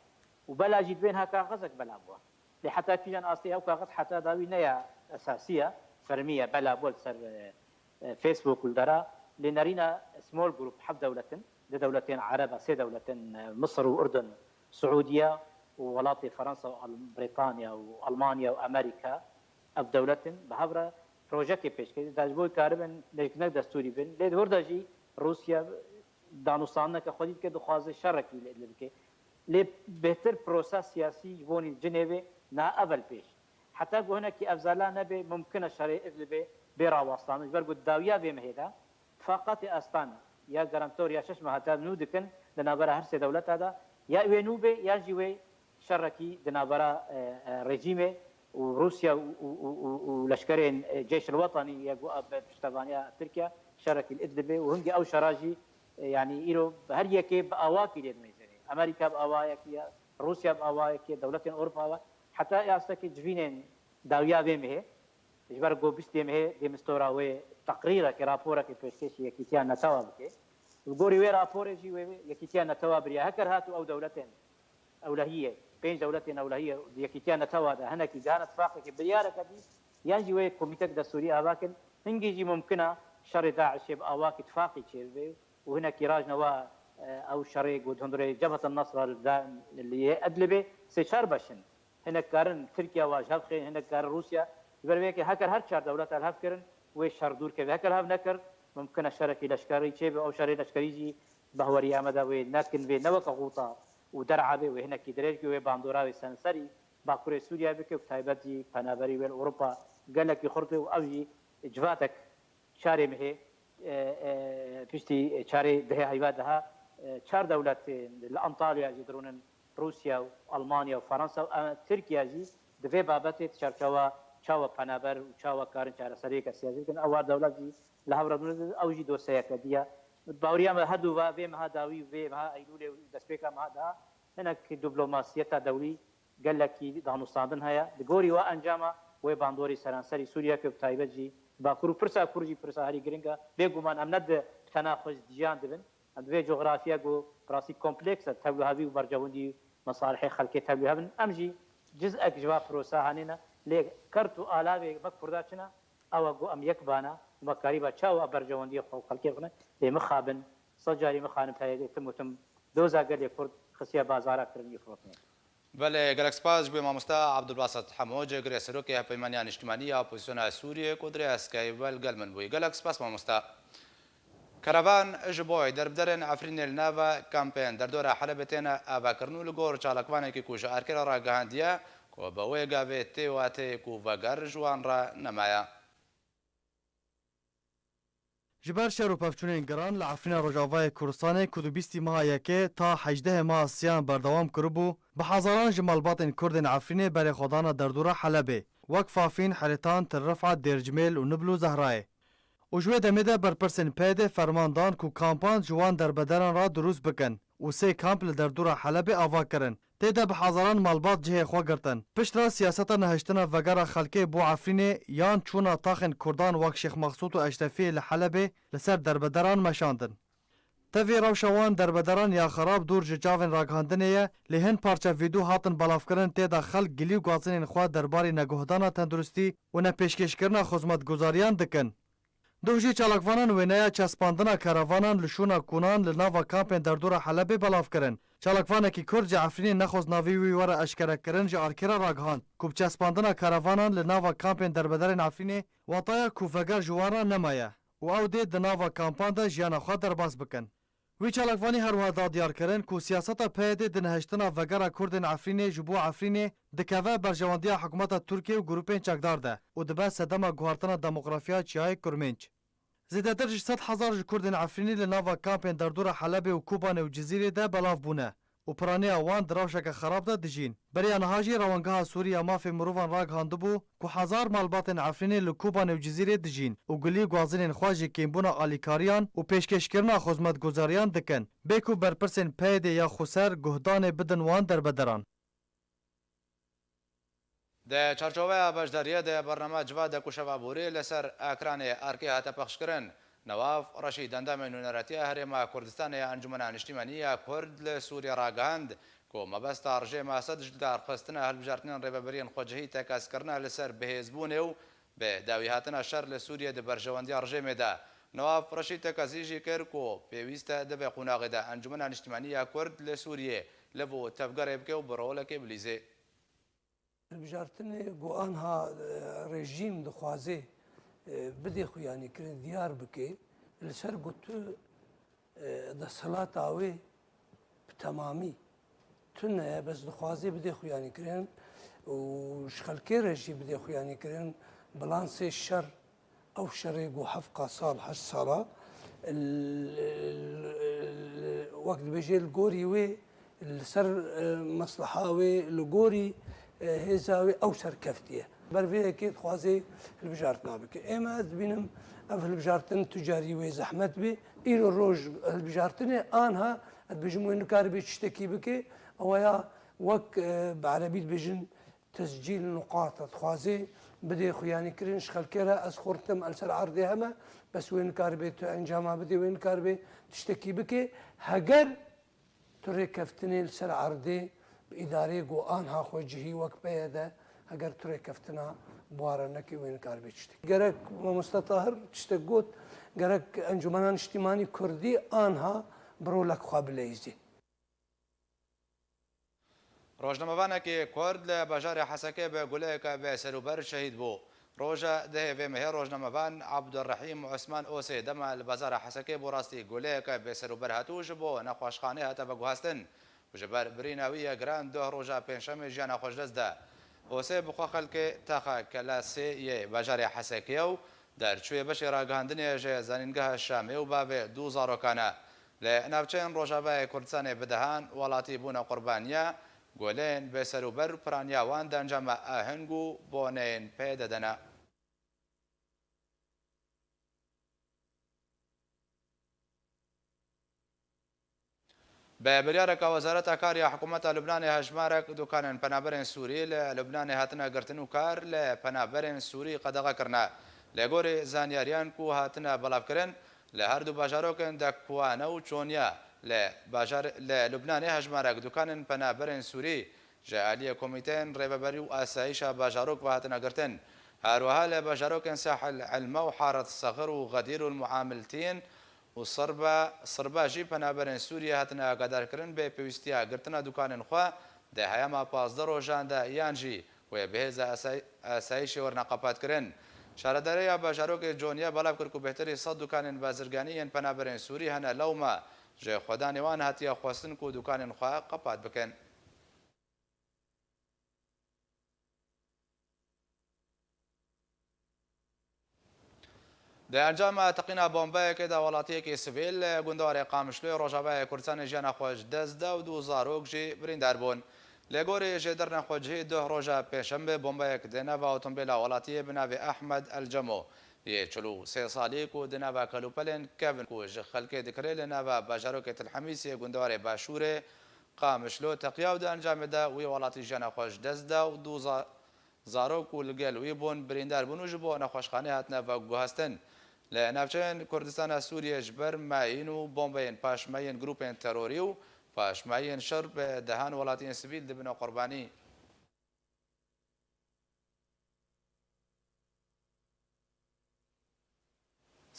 û bela jî dibên ha kaxezek bela bû. Lê heta kîjan astê ew kaxez heta dawî ne ya esasî ye, fermî ye, bela bû li ser, e, e, Facebook û li dera, lê nerîna small group heft dewlet in, du dewletên Ereb e, sê dewlet in, e, Misir û Urdun, Siûdiye û welatê Fransa û Al-, Brîtanya û Almanya û Amerîka, ev dewlet in, bi hev re projekê pêş kir, da ji bo karibin leşkinek destûrî bin, lê di wir de jî Rûsya danûstandineke xwedî dike, dixwaze şerekî li Idlib bike. Lê bêhtir proses siyasî ji bonî Cinêvê na evel pêş. Heta ku hinekî ev zala nebe, mumkin e şerê Idlibê bê rawestandin. Ji ber ku dawiya vê mehê de tifaqatê Astana ya garantor ya şeş meha te nû dikin di navbera her sê dewleta de, ya wê nû bê, yan jî wê şerekî di navbera, e, e, rejîmê û Rûsya û, û, û, û, û leşkerên, e, Ceyş el Wetanî ya ku a bi piştevaniya Tirkiye şerekî li Idlibê û hingî ew şera jî, e, yanî îro her yekê bi awakî lê dimeyzêne. Amerîka bi awayekî ye, Rûsya bi awayekî ye, dewletên Ewropa ve. Heta astekê civînên dawiya vê mehê, ji ber ku bîstê mehê dê mistora wê teqrîrekê, raporekê pêşkêşî Yekîtiya Netewa bike. Li gorî wê raporê jî wê Yekîtiya Netewa biriya heker hat û ew dewletên ewlehiyê, pênc dewletên ewlehiyê di Yekîtiya Netewa de hinekî gihane tifaqekê, biryareke dî, yan jî wê komîtek destûrî ava kin, hingî jî mumkin e şerê DAIŞê bi awakî tifaqî çêbibe û hinekî rajne wa, e, ew şerê ku di hundirê Cebhet el-Nusra li da-, li yê Idlibê sê çar beş in. Hinek karin Tirkiye wa ji hev xênin, hinek karin Rûsya. Ji ber vê yekê heker her çar dewleta li hev kirin, wê şer dûr keve. Heker hev nekir, mumkin e şerekî leşkerî çêbe. Ew şerê leşkerî jî behweriya me de wê nekin, vê ne weke xuta û der'a bê, wê hinekî dirêj bê, wê bandora wê seranserî Bakurê Sûriye bike û bi taybet jî penaberî wê li Ewropa gelekî xurt bê û ev jî civatek çarê mehê, e, e, piştî çarê dehê heyva daha, e, çar dewletên li Antalya jî dirûnin Rûsya û Almanya û Fransa û, e, Tirkiye jî di vê babetê di çarçewa çawa penaber û çawa karin çareseriyeke siyasî bikin, ew war dewlet jî li hev re dirûnin, ew jî dosyeyeke dî ye. Baweriya me her du va vê meha dawî û vê meha Eylûlê û destpêka meha daha hinek diplomasiyeta dewlî gelekî danûstandin heye. Di gorî wa encama wê bandorî seranserî Sûriye ke bi taybet jî Bakur û pirsa Kurd jî pirsa herî giring e. Bêguman em ne di bi tena xwe ji dijan dibin. Em di vê cografya ku bi rastî kompleks e, tevlûhevî û bercewendî û mesalihê xelkê tevlûhev in. Em jî ciz'ek ji va prosa hanê ne. Lê kert û alavê me Kurda çi ne? Ew e ku em yek bana û me karîba çawa bercewendiyê xwe û xelkê xwe ne. Lê mixabin, sed carî mixabin P Y D tim û tim doza gelê Kurd xistiye bazara kirin û firotinê. Belê, gelek spas ji bo mamoste Abdulbasit Hemo, cêgirê serokê Hevpeymaniya Niştimanî ya Opozisyona Sûriyê ku dirê eskayî ve li gel min bûyî. Gelek spas mamoste. Kerevan ji bo derbiderên Efrînê li nava kampên derdora Helebê têne avakirin û li gor çalakvanekî ku ji Erkê re ragihandiye ku bi wê gavê tê wateyê ku veger ji wan re nemaye. Ji ber şer û pevçûnên giran li Efrîna Rojavayê Kurdistanê ku di bîstî meha yekê ta hejdehê meha siyan berdewam kiribû, bi hezaran ji malbatên Kurdên Efrînê berê xwe dane derdora Helebê, wek Fafîn, Herêtan, Til Rifat, Dêrcimêl û Nibl û Zehrayê. Û ji wê demê de berpirsên P Y D ferman dan ku kampan ji wan derbederan re dirûst bikin. û sê kamp li derdora Helebê ava kirin. Tê de bi hezaran malbat cihê xwe girtin. Piştre siyaseta nehiştina vegera xelkê bo Efrînê yan çûna taxên Kurdan wek Şêx Mexsûd û Eşrefiyê li Helebê li ser derbederan meşandin. Tevî rewşa wan derbederan ya xerab dûr ji çavên ragihandinê ye, lê hin parça vîdyo hatin belavkirin tê de xelk gilî û gazinên xwe derbarî neguhdana tenduristî û nepêşkêşkirina xizmetguzariyan dikin. Duh jî çalakvanan wêneya çespandina keravanan li şûna kûnan li nava kampên derdora Helebê belav kirin. Çalakvanekî Kurd ji Efrînê nexwest navê wî were eşkerekirin ji arkê re ragihand ku bi çespandina keravanan li nava kampên derbederên Efrînê wataya ku veger ji wan re nemaye û ew dê di nava kampan de jiyana xwe derbas bikin. Wî çalakvanî her wiha da diyar kirin ku siyaseta P Y D'ê di nehiştina vegera Kurdên Efrînê ji bo Efrînê dikeve berjewendiya hikûmeta Tirkiyê û grûpên çekdar de û dibe sedema guhertina demografiya Çiyayê Kurmênc. Zêdetir ji sed hezar ji Kurdên Efrînê li nava kampên derdora Helebê û Kobanê û Cizîrê de belav bûne û piraniya wan di rewşeke xerab de dijîn. Beriya niha jî Rewangeha Sûrî ya Mafê Mirovan ragihandibû ku hezar malbatên Efrînê li Kobanê û Cizîrê dijîn û gilî guhazinên xwe ji kêmbûna alîkariyan û pêşkêşkirina xizmetguzariyan dikin, bê ku berpirsên P Y D'ê ya xweser guhdanê bidin wan derbederan. Di çarçoveya beşdariyê de bername Civadek û Şeva Borî li ser ekranê Erkê hate pexşkirin. Newaf Reşîd, endamê nûneretiya Herêma Kurdistanê ya Encûmena Niştimanî ya Kurd li Sûriyê ragihand ku mebesta rejêma Esed ji darxistina hilbijartinên rêveberiyên xwecihî tekez kirine li ser bihêzbûnê û bi dawîhatina şer li Sûriyê di berjewendiya rejêmê de. Newaf Reşîd tekezî jî kir ku pêwîst e di vê qonaxê de Encûmena Niştimanî ya Kurd li Sûriyê liv û tevgerê bike û bi rolekê bilîzê. Hilbijartinê ku anha, e, rejîm dixwaze, e, bidê xuyanîkirin, diyar bike, li ser ku tu, e, desthilata wê bi temamî tune ye, bes dixwaze bidê xuyanîkirin û ji xelkê re jî bidê xuyanîkirin, bilansê şer, ew şerê ku heft sal, heşt sala, l-, l-, l-, wek dibêje li gorî wê, li ser, e, mesleha wê, li gorî, e, hêza wê ew serkeftiye. Ber vê yekê dixwaze hilbijartina bike. Ême ez dibînim ev hilbijartin tu carî wê zehmet bê. Îro roj hilbijartinê anha ez dibêjim wê nikaribe tiştekî bike. Ew ya wek, e, bi erebî dibêjin tescîl nuqata dixwaze bidê xuyanîkirin ji xelkê re. Ez xurtim el ser erdê heme, bes wê nikaribe tu encama bidê, wê nikaribe tiştekî bike. Heger tu rêkeftinê li ser erdê bi îdareyê ku anha xwe cihî wek P Y D, heger tu rêkeftina bi wan re nekî, wê nikaribe tiştek. Gerek Mamoste Tahir tiştek got, gerek Encûmena Niştîmanî Kurdî anha bi rolek xwe bileyzê. Rojnamevanekî Kurd li bajarê Hesekê bi guleyeke bêserûber şehîd bû. Roja dehê vê mehê rojnamevan Abdurrehîm Osman Osê dema li bazara Hesekê bo rastî guleyeke bêserûber hatû ji bo nexweşxanê hate veguhastin û ji ber birîna wî ye giran duh roja pêncşemê jiyana xwe ji dest da. Osê bi xwe xelkê Taxa Kelasê yê bajarê Hesekê ye û derçûyê beşê ragihandinê ji Zanîngeha Şamê û bavê du zarokan e. Li navçeyên Rojavayê Kurdistanê bi dehan welatî bûne qurbaniya goleyên bêserûber û piraniya wan di encama aheng û boneyên P Y D de ne. Bi biryareke Wezareta Kar ya Hikûmeta Lubnanê hejmarek dukanên penaberên Sûrî li Lubnanê hatine girtin û kar li penaberên Sûrî qedexe kirine. Li gorî zanyariyan ku hatine belavkirin, li her du bajarokên Dekwane û Çonya li bajar-, li Lubnanê hejmarek dukanên penaberên Sûrî ji aliyê Komîteyên Rêveberî û Asayîşa Bajarok ve hatine girtin. Her wiha li bajarokên Sahil Elma û Haret Sexir û Xedîr û Muamiltîn û Sirba, Sirba jî penaberên Sûriyê hatine agadarkirin bê pêwîstiya girtina dukanên xwe di heyama pazdeh rojan de yan jî wê bi hêza asay-, asayîşê werine qepatkirin. Şaredareya bajarokê Conye belav kir ku bêhtirî sed dukanên bazirganî yên penaberên Sûrî hene lewma ji xwedanê wan hatiye xwestin ku dukanên xwe qepat bikin. Di encama teqîna bombeyekê de welatiyekî sivîl li gundarê Qamişloyê Rojavayê Kurdistanê jiyana xwe ji dest da û du zarok jî birîndar bûn. Li gorî jêderên xwecihî duh roja pêşembe bombeyek di nava otomobîla welatiyê bi navê Ehmed El Cemo Yê çil û sê salî ku di nava kelûpelên kevin ku ji xelkê dikirê li nava bajarokê Til Hemîsê gundewarê Başûrê Qamişlo teqiya û di encamê de wî welatî jiyana xwe ji dest da û du za-, zarok ku li gel wî bûn birîndar bûn û ji bo nexweşxanê hatine veguhestin. Li navçeyên Kurdistana Sûriyê ji ber meyîn û bombeyên paşmeyên grûpên terorî û paşmeyên şer bi dehan welatiyên sivîl dibine qurbanî.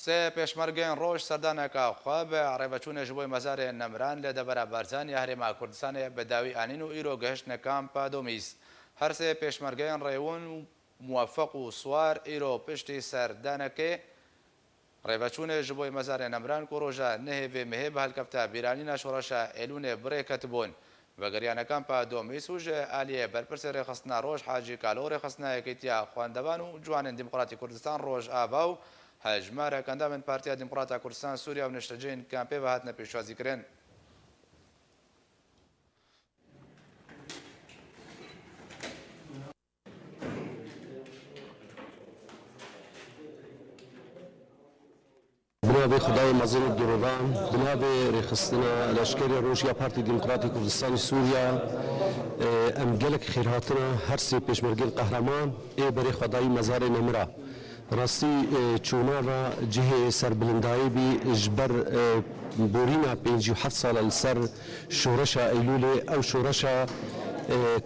Sê pêşmergên roj serdaneka xwe bi rêveçûnê ji bo mezarê Nemiran li devera Barzanî ya Herêma Kurdistanê bi dawî anîn û îro gihiştine kampa Domîs. Her sê pêşmergeyên rêwûn, Muwefeq û Swar îro piştî serdanekê rêveçûnê ji bo mezarê Nemiran ku roja nehê vê mehê bi helkefta bîranîna şoreşa Êlûnê bi rê ketibûn. Vegeriya ne kampa Domîs û ji aliyê berpirsê rêxistina Roj Hacî Kalo, rêxistina Yekîtiya Xwendevan û Ciwanên Demokratîk Kurdistan Rojava û hejmarek endamên Partiya Demokrata Kurdistan Sûriye û niştecihên kampê ve hatine pêşwazîkirin. Bi navê Xwedayê mezin û girovan, bi navê rêxistina Leşkerê Roj ya Partî Demokratîk Kurdistanê Sûriye, e, em gelek xêrhatina her sê pêşmergên qehreman ê berê Xwedayî mezarê Nemira. Rastî, e, çûna ve cihê serbilindayê bî ji ber, e, borîna pêncî û heft sala li ser şoreşa Eylûlê. Ew şoreşa, e,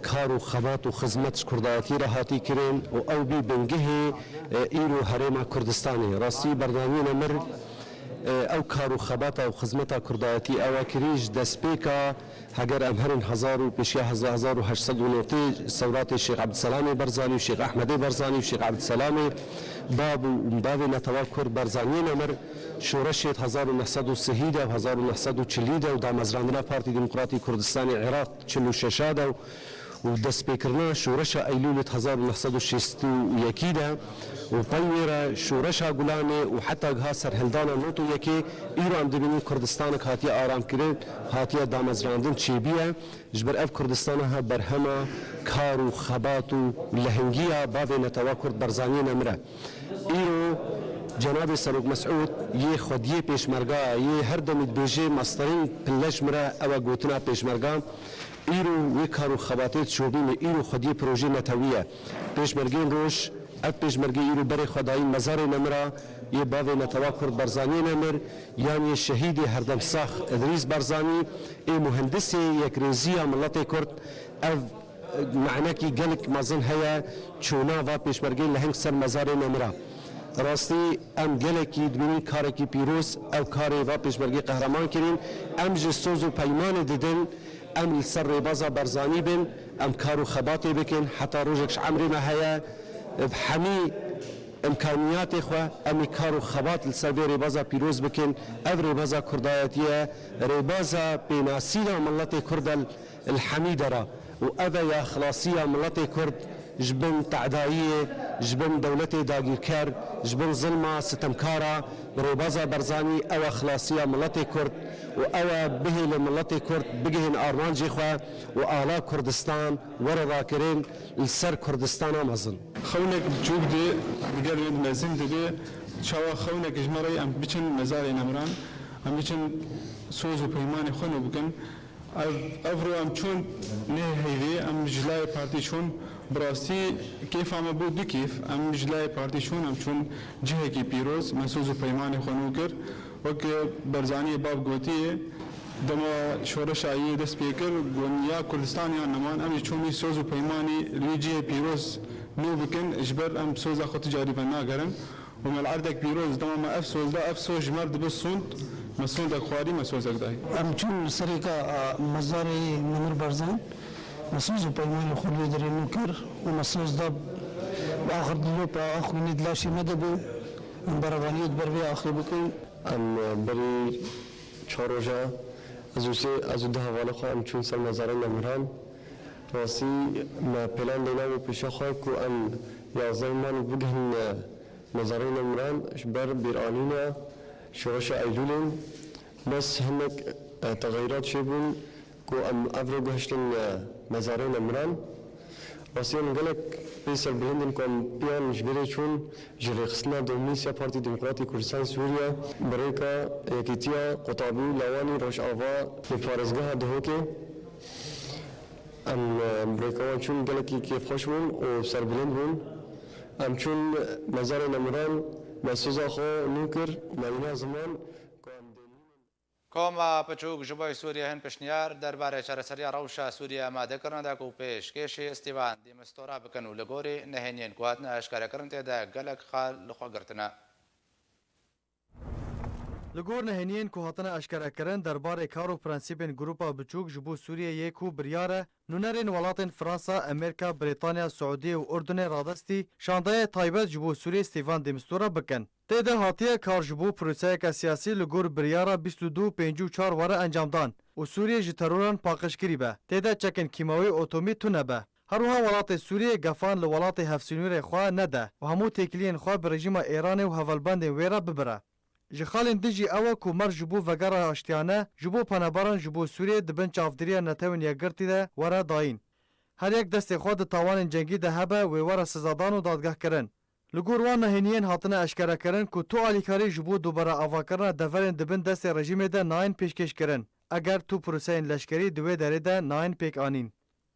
kar û xebat û xizmet ji Kurdayetî re hatî kirin û ew bî bingehê, e, îro Herêma Kurdistanê. Rastî Barzaniyê Nemir, e, ew kar û xebata û xizmeta Kurdayetî ew e kirî ji destpêka, heger em herin hezar û pêşiya heza-, hezar û heşt sed û newtê sewratê Şêx Ebdselamê Barzanî û Şêx Ehmedê Barzanî û Şêx Ebdselamê bab û bavê netewa Kurd Barzaniyê Nemir, şoreşê di hezar û neh sed û sihî de û hezar û neh sed û çilî de û damezrandina Partî Demokratî Kurdistanê Iraq çil û şeşa de û û destpêkirina şoreşa Eylûlê di hezar û neh sed û şêst û yekî de û pey wê re şoreşa Gulanê û heta giha serhildana nod û yekê, îro em dibînin Kurdistanek hatiye aramkirin, hatiye damezrandin çêbûye. Ji ber ev Kurdistana he berhema kar û xebat û lehingiya bavê netewa Kurd Barzaniyê Nemir e. Îro cenabê Serok Mesûd yê xwediyê pêşmerga, yê her demî dibêje, masterîn pille ji min re ew e gotina pêşmerga. Îro wê kar û xebatê dişopîne, îro xwediyê projeyê netewî ye. Pêşmergên roj, ev pêşmergê îro berê xwe dayîn mezarê Nemira yê bavê netewa Kurd Barzaniyê Nemir, yan yê şehîdê herdemsax Îdrîs Barzanî, ê muhendisê yekrêziya miletê Kurd. Ev, e, manekî gelek mezin heye, çûna va pêşmergê leheng ser mezarê Nemira. Rastî em gelekî dibînin karekî pîroz, ew karê va pêşmergê qehreman kirîn. Em ji soz û peymanê didin, em li ser rêbaza Barzanî bin, em kar û xebatê bikin, heta rojek ji emrê me heye, bi hemî imkaniyatê xwe em ê kar û xebat li ser vê rêbaza pîroz bikin. Ev rêbaza Kurdayetî ye, rêbaza pênasîna miletê Kurd e li hemî dera û ev e ya xilasiya miletê Kurd ji bin tedayiyê, ji bin dewletê dagîrker, ji bin zilma sitemkara. Bi rêbaza Barzanî ew e xilasiya miletê Kurd û ew e bihêle miletê Kurd bigihên armancê xwe û ala Kurdistan were rakirin li ser Kurdistana mezin. Xewnek biçûk dê, digel wê mezin dibe, çawa xewnek ji me re em biçin mezarê Nemiran, em biçin soz û peymanê xwe nû bikin. Ev, ev ro em çûn nê heyvê, em ji layê partî çûn, bi rastî kêfa me bû du kêf, em ji layê partî çûn, em çûn cihekî pîroz, me soz û peymanê xwe nû kir. Wek Barzaniyê bab gotiye, dema şoreşa yê dest pê kir, got, ya Kurdistan yan neman, em jî çûn wî soz û peymanî li wî cihê pîroz nû bikin, ji ber em soza xwe tu carî venagerin. Û me li erdek pîroz, dema me ev soz da, ev soz ji me re dibe sond, me sondek xwarî, me sozek dayî. Em çûn li serêka, a, mezarê Nemir Barzan, me soz û peymanê xwe li wê derê nû kir û me soz da, bi axir dilopa axwînê di laşê me de bû, em berevaniyê di ber vê axê bikin. Em, e, berî çar roja, ez û sê, ez û du hevalê xwe em çûn ser mezarê Nemiran. Rastî me plan lêna bû pêşiya xwe ku em yazdehê Manî bigihin, e, mezarê Nemiran ji ber bîranîna şoreşa Eylûlê. Bes hinek, e, texeyrat çêbûn ku em ev ro gihiştin, e, mezarê Nemiran. Rastî em gelek pê serbilind in ku em piyan ji vê re çûn, ji rêxistina domî sê ya Partî Demokratî Kurdistan Sûriye, bi rêka Yekîtiya Qutabî û Lawanî Rojava li parêzgeha Duhokê. Em, e, bi rêka wan çûn, gelekî kêfxweş bûn û serbilind bûn. Em çûn mezarê nemiran, me soza xwe nû kir, me wîna ziman ku em dê Koma piçûk ji bo Sûriyê hin pişniyar derbarê çareseriya rewşa Sûriyê amade kirine de ku pêşkêşî Stîvan de Mistura bikin û li gorî nehêniyên ku hatine eşkerekirin tê de gelek xal li xwe girtine. Li gor nehêniyên ku hatine eşkerekirin derbarê kar û prensîpên grûpa biçûk ji bo Sûriyeyê ku biryar e nûnerên welatên Fransa, Amerîka, Brîtanya, Siûdiyê û Urdunê radestî şandeyê taybet ji bo Sûriyê Stîvan de Mistura bikin. Tê de hatiye kar ji bo proseyeke siyasî li gor biryara bîst û du pêncî û çar were encamdan û Sûriyê ji teroran paqij kirî be. Tê de çekên kîmawî û atomî tune be. Her wiha welatê Sûriyê gefan li welatê hevsînorê xwe nede û hemû têkiliyên xwe bi rejîma Êranê û hevalbendên wê re bibire. Ji xalên din jî ew e ku merv ji bo vegera aştiyane, ji bo penaberan ji bo Sûriyê di bin çavdiriya Netewên Yekgirtî de were dayîn. Her yek destê xwe di tawanên cengî de hebe wê were sizadan û dadgehkirin. Li gor wan nehêniyên hatine eşkerekirin ku tu alîkarî ji bo dubare avakirina deverên di bin destê rejîmê de nayên pêşkêşkirin, eger tu proseyên leşkerî di wê derê de nayên pêkanîn.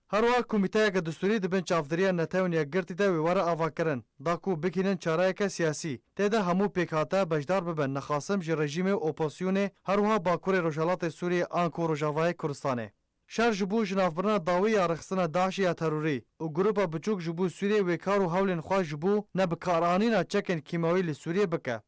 Her wiha komîteyeke distûrî di bin çavdiriya Netewên Yekgirtî de wê were avakirin, da ku bigihînin çareyeke siyasî, tê de hemû pêkhate beşdar bibin, nexasim ji rejîmê û opozisyonê, her wiha Bakurê Rojhelatê Sûriyê anku Rojavayê Kurdistanê. Şer ji bo jinavbirina dawî ya rêxistina DAIŞê ya terorî û grûpa biçûk ji bo Sûriyê wê kar û hewlên xwe ji bo nebikaranîna çekên kîmawî li Sûriyê bike.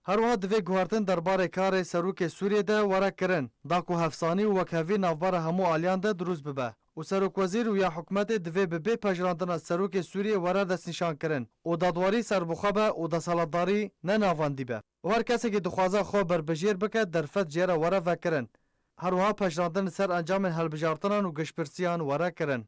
Her wiha divê guhertin derbarê karê serokê Sûriyê de were kirin, da ku hevsanî û wekhevî navbera hemû aliyan de dirûst bibe û serokwezîr û ya hikûmetê divê bi bê pejirandina serokê Sûriyê were destnîşankirin û dadwerî serbixwe be û desthilatdarî ne navendî be. Û her kesekî dixwaze xwe berbijêr bike, derfet jê re were vekirin. Her wiha pejirandin li ser encamên hilbijartinan û giştpirsiyan were kirin.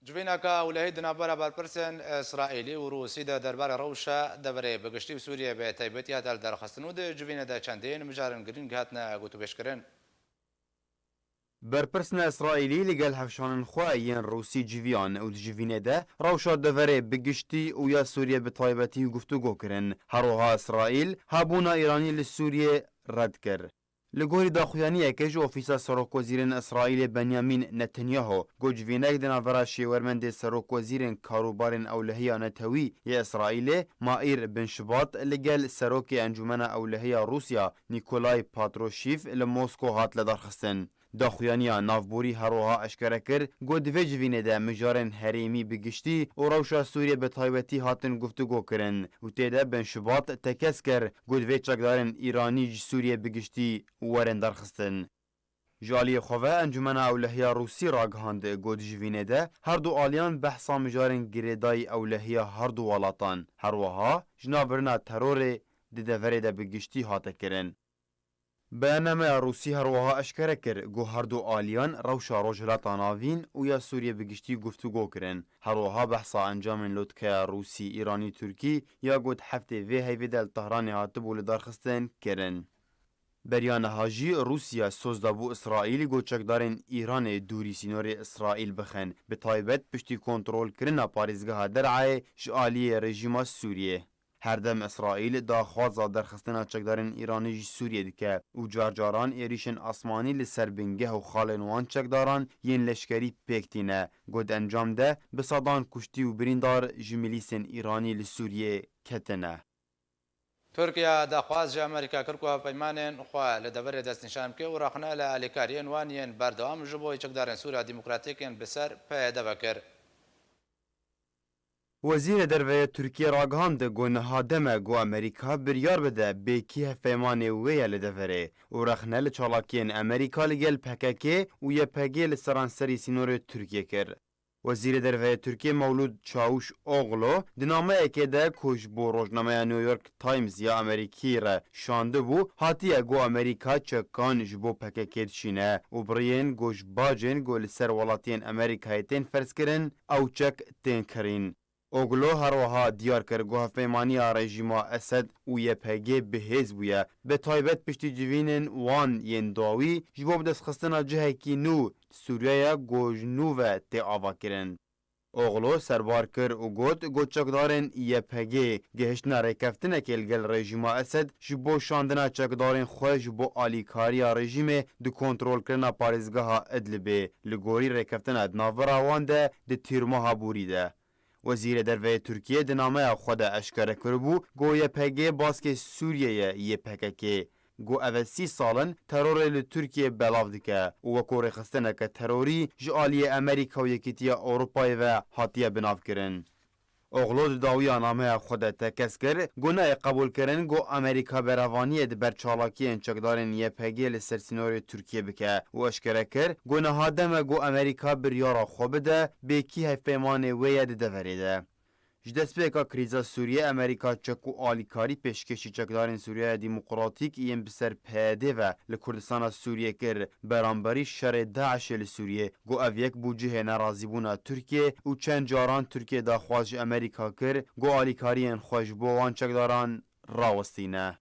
Civîneke ewlehî di navbera berpirsên Îsraîlî û Rûsî de derbarê rewşa deverê bi giştî û Sûriyê bi taybetî hate lidarxistin û di civînê de çendên mijarên girîng hatine gotûbêjkirin. Berpirsên Îsraîlî li gel hevşanên xwe yên Rûsî civiyan û di civînê de rewşa deverê bi giştî û ya Sûriyê bi taybetî guftûgo kirin. Her wiha Îsraîl hebûna Îranî li Sûriyê red kir. Li gorî daxuyaniyeke ji Ofîsa Serokwezîrên Îsraîlê Benyamin Netanyahu, got civînek di navbera şêwermendê serokwezîrên karûbarên ewlehiya netewî yê Îsraîlê Maîr bin Şibat li gel serokê Encûmena Ewlehiya Rûsya Nîkolay Patrûşîv li Mosko hat lidarxistin. Daxuyaniya navborî her wiha eşkere kir, got di vê civînê de mijarên herêmî bi giştî û rewşa Sûriyê bi taybetî hatin guftûgo kirin û tê de Bin Şibat tekez kir, got divê çekdarên Îranî ji Sûriyê bi giştî werin derxistin. Ji aliyê xwe ve Encûmena Ewlehiya Rûsî ragihand, got di civînê de her du aliyan behsa mijarên girêdayî ewlehiya her du welatan, her wiha jinavbirina terorê di deverê de bi giştî hate kirin. Beyannameya Rûsî her wiha eşkere kir, got her du aliyan rewşa Rojhilata Navîn û ya Sûriyê bi giştî guftûgo kirin. Her wiha behsa encamên lotkeya Rûsî-Îranî-Tirkî ya got heftê vê heyvê de li Tehranê hatibû lidarxistin kirin. Beriya niha jî Rûsya soz dabû Îsraîl got çekdarên Îranê dûrî sînorê Îsraîl bixin, bi taybet piştî kontrolkirina parêzgeha Der'ayê ji aliyê rejîma Sûriyê. Her dem Îsraîl daxwaza derxistina çekdarên Îranî ji Sûriyê dike û car caran êrîşên asmanî li ser bingeh û xalên wan çekdaran yên leşkerî pêk tîne. Got encam de bi sedan kuştî û birîndar ji milîsên Îranî li Sûriyê ketine. Tirkiye daxwaz ji Amerîka kir ku hevpeymanên xwe li deverê destnîşan bike û rexne li alîkariyên wan yên berdewam ji bo çekdarên Sûriya Demokratîk yên bi ser P Y D ve kir. Wezîrê Derve yê Tirkiyê ragihand, got niha dem e ku Amerîka biryar bide bê kî hevpeymanê wê ye li deverê û rexne li çalakiyên Amerîka li gel P K K û Y P G li seranserî sînorê Tirkiyê kir. Wezîrê Derve yê Tirkiyê Mewlûd Çawûş Oglu di nameyekê de ku ji bo rojnameya New York Times ya Amerîkî re şandibû, hatiye got Amerîka çekan ji bo P K K dişîne û bi riyên ku ji bacên ku li ser welatiyên Amerîkayê tên ferzkirin, ew çek tên kirîn. Oglu her wiha diyar kir ku hevpeymaniya rejîma Esed û Y P G bi hêz bûye, bi taybet piştî civînên wan yên dawî ji bo bidestxistina cihekî nû Sûriyeyê ku ji nû ve tê avakirin. Oxlo serbar kir û got ku çekdarên Y P G gihiştina rêkeftinekê li gel rejîma Esed ji bo şandina çekdarên xwe ji bo alîkariya rejîmê di kontrolkirina parêzgeha Idlibê li gorî rêkeftina di navbera wan de di tîrmeha borî de. Wezîrê Derve yê Tirkiyê di nameya xwe de eşkere kiribû ku Y P G baskê Sûriyê ye yê P K K, ku ev e sî sal in terorê li Tirkiyê belav dike û wekû rêxistineke terorî ji aliyê Amerîka û Yekîtiya Ewropayê ve hatiye binavkirin. Oxlo di dawiya nameya xwe de tekez kir ku nayê qebûlkirin ku Amerîka berevaniyê di ber çalakiyên çekdarên Y P G li ser sînorê Tirkiyê bike û eşkere kir ku niha dem e ku Amerîka biryara xwe bide bê kî hevpeymanê wê ye di deverê de. Ji destpêka krîza Sûriyê, Amerîka çek û alîkarî pêşkêşî çekdarên Sûriyeya Demokratîk yên bi ser P Y D ve li Kurdistana Sûriyê kir, beramberî şerê DAIŞê li Sûriyê, ku ev yek bû cihê nerazîbûna Tirkiyê û çend caran Tirkiye daxwaz ji Amerîka kir, ku alîkariyên xwe ji bo wan çekdaran rawestîne.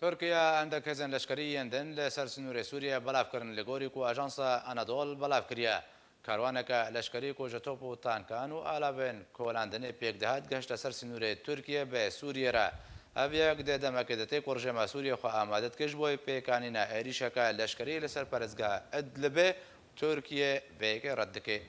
Tirkiye endek hêzên leşkerî yên din li ser sînorê Sûriyê belav kirin, li gorî ku Ajansa Anadol belav kiriye. Karwaneke leşkerî ku ji top û tankan û alavên kolandinê pêk dihat, gehişte ser sînorê Tirkiye bi Sûriyê re. Ev yek di demekê de tê ku rejîma Sûriyê xwe amade dike ji bo pêkanîna êrîşeke leşkerî li ser parêzgeha Idlibê. Tirkiye vê yekê red dike.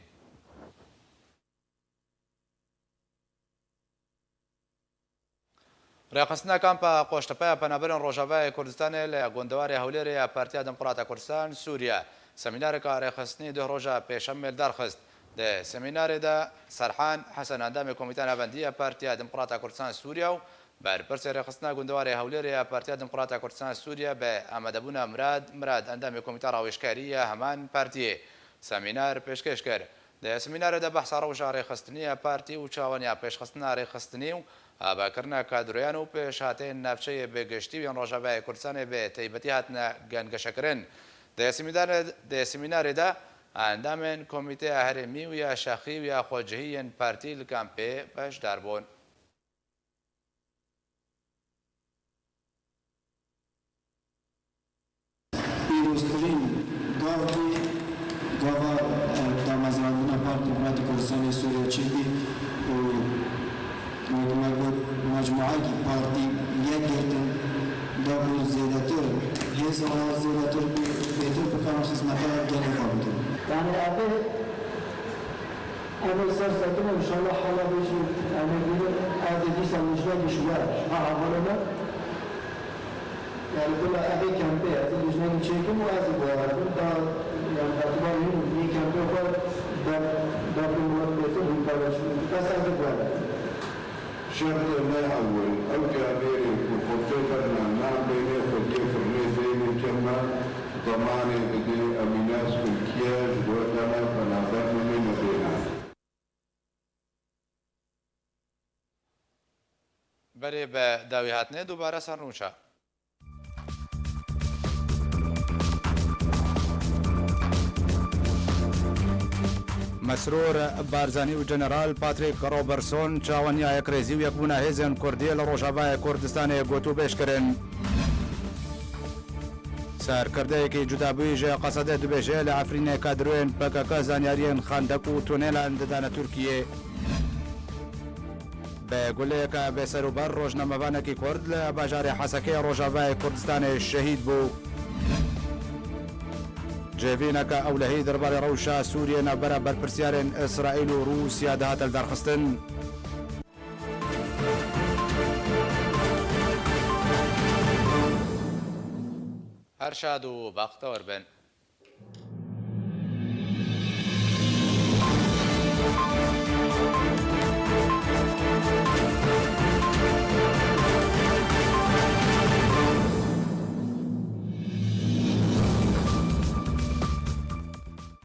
Rêxistina Kampa Qoştepe ya Penaberên Rojavayê Kurdistanê li gundewarê Hewlêrê ya Partiya Demokrata Kurdistan Sûriye semînareka rêxistinî duh roja pêşemê li dar xist. Di semînarê de Serhan Hesen, endamê Komîteya Navendî ya Partiya Demokrata Kurdistan Sûriye û berpirsê rêxistina gundewarê Hewlêrê ya Partiya Demokrata Kurdistan Sûriye bi amadebûna Mirad Mirad, endamê Komîteya Rawêjkarî ya heman partiyê, semînar pêşkêş kir. Di semînarê de behsa rewşa rêxistinî ya partî û çawaniya pêşxistina rêxistinî û avakirina kadroyan û pêşhateyên navçeyê bi giştî û yên Rojavayê Kurdistanê bi taybetî hatine gengeşekirin. Di semînarê, di semînarê de endamên Komîteya Herêmî û ya Şexî û ya Xwecihî yên partî li kampê beşdar bûn. Pîroztirîn gavê gava, e, damezrandina Partiya Demokratîk Kurdistanê Sûriye çêbî û wek me got, mecmuayekî partî yek girtin, da ku zêdetir hêza wan zêdetir bî, bêtir bikarin xizmeta gelê xwe bikin. Yani, ev ê Em ê ser sekin, înşallah, hala bêjin, em ê bînin, ez ê dîsa lijnekî ji we, ji me hevalê me. Yani, bila ev ê kempê, ez ê lijnekî çêkim û ez ê bi we re bim. Da, yani, betibal hîn, hîn kempê xwe ber, ber bi we bêtir hîn paylaşim. Bes ez ê bi we re bim. Şertê me ewil, ew camêrê ku xwe pê berna nan bênê xwediyê firnê bênê keme, zemanê bidê, ew înas kulkiye, ji bo dema penaber nemê nebêna. Berê bi dawî hatinê dubare ser nûça. Mesrûr Barzanî û General Patrick Robertson çawaniya yekrêzî û yekbûna hêzên Kurdî li Rojavayê Kurdistanê gotûbêj kirin. Serkirdeyekî cudabûyî ji Qesedê dibêje, li Efrînê kadroyên P K K zanyariyên xendek û tunelan didane Tirkiyê. Bi guleyeke bêserûber rojnamevanekî Kurd li bajarê Hesekê Rojavayê Kurdistanê şehîd bû. Civîneke ewlehî derbarê rewşa Sûriyê navbera berpirsiyarên Îsraîl û Rûsya dihate lidarxistin. Her şad û baxtewar bin.